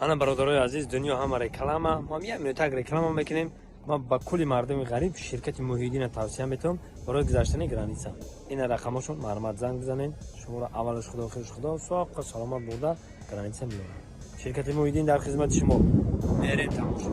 Ана, бародарои азиз, дунё ҳама реклама. Мо як минутак реклама мекунем. Ман ба кулли мардуми ғариб ширкати Муҳиддина тавсия метавам барои гузаштани граница. Ина рақамошон, марҳамат, занг бизанед. Шуморо аввалаш Худо, охираш Худо, соққа саломат бурда граница меорад. Ширкати Муҳиддин дар хизмати шумо. Мерем, тамошо.